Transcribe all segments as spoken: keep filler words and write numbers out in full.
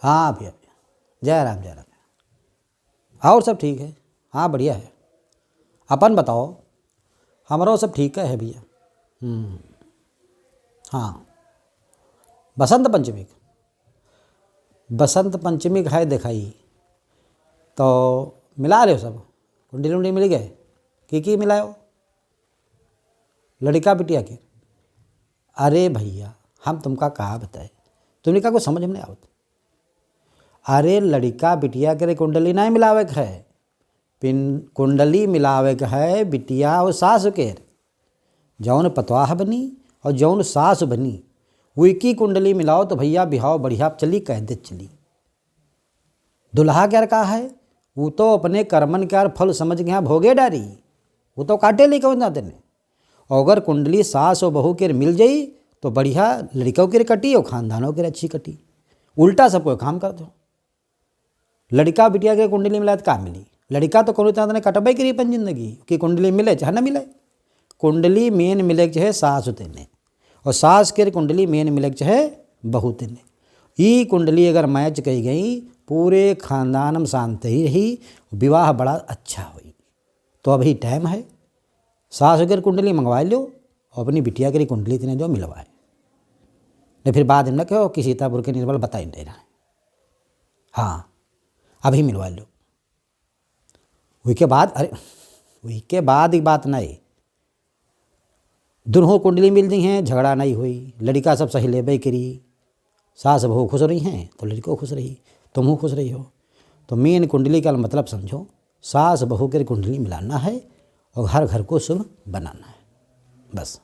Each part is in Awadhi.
हाँ भैया, जय राम, जय राम। और सब ठीक है? हाँ, बढ़िया है। अपन बताओ? हमरो सब ठीक है भैया। हम्म, हाँ, बसंत पंचमी क, बसंत पंचमी क है देखाई, तो मिला लेव सब, कुंडली उंडली मिल गए, की की मिलायो लड़िका बिटिया के? अरे भैया, हम तुमका का बताए, तुमने का कुछ समझ में नहीं आवत। अरे लड़िका बिटिया के रे कुंडली नहीं मिलावे के है, पिन-, कुंडली मिलावे के है बिटिया और सास के। जौन पतवाह बनी और जौन सास बनी, उइकी कुंडली मिलाओ तो भैया बिहाव बढ़िया चली, कायदे चली। दुल्हा के यार का है, वो तो अपने कर्मन के यार फल समझ के यहाँ भोगे डारी, वो तो काटे ली कौन जाते ने। और अगर कुंडली सास और बहू के मिल जाई तो बढ़िया लड़िकों के कटी और खानदानों के अच्छी कटी। उल्टा सब कोई काम कर दो। लड़िका बिटिया के कुंडली मिलाए तो का मिली? लड़िका तो कोनो तरह ने कटबे करी अपन जिंदगी कि कुंडली मिले चाहे न मिले। कुंडली मेन मिले के चाहे सास तेने, और सास के कुंडली मेन मिले के चाहे बहू तेने। ई कुंडली अगर मैच कही गई, पूरे खानदान में शांति ही रही, विवाह बड़ा अच्छा होई। तो अभी टाइम है, सास के कुंडली मंगवा लो और अपनी बिटिया के कुंडली तेने जो मिलवाए, नहीं फिर बाद में न कहो कि सीतापुर के निर्मल बताई नहीं रहा है। हाँ, अभी मिलवा लो। वही के बाद, अरे, वही के बाद एक बात नहीं, दुनों कुंडली मिल दी हैं, झगड़ा नहीं हुई, लड़िका सब सही लेबे करी, सास बहू खुश रही हैं तो लड़िको खुश रही, तुम खुश रही हो। तो मेन कुंडली का मतलब समझो, सास बहू के कुंडली मिलाना है और हर घर को शुभ बनाना है, बस।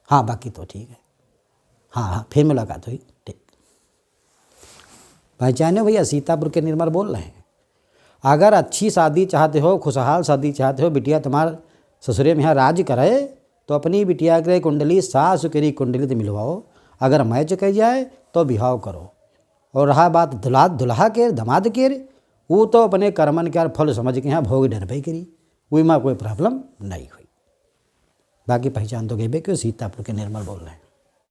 हाँ, बाकी तो ठीक है। हाँ, हाँ, फिर मुलाकात हुई, ठीक। पहचाने भैया, सीतापुर के निर्मल बोल रहे हैं। अगर अच्छी शादी चाहते हो, खुशहाल शादी चाहते हो, बिटिया तुम्हार ससुरे में यहाँ राज करे, तो अपनी बिटिया के कुंडली सास के कुंडली से मिलवाओ। अगर मैच कर जाए तो बिहाव करो। और रहा बात दुल्हा, दुल्हा के, दामाद के, वो तो अपने कर्मन के यार फल समझ के यहाँ भोग डरबे करी, वही में कोई प्रॉब्लम नहीं हुई। बाकी पहचान तो गए कि सीतापुर के निर्मल बोल रहे हैं।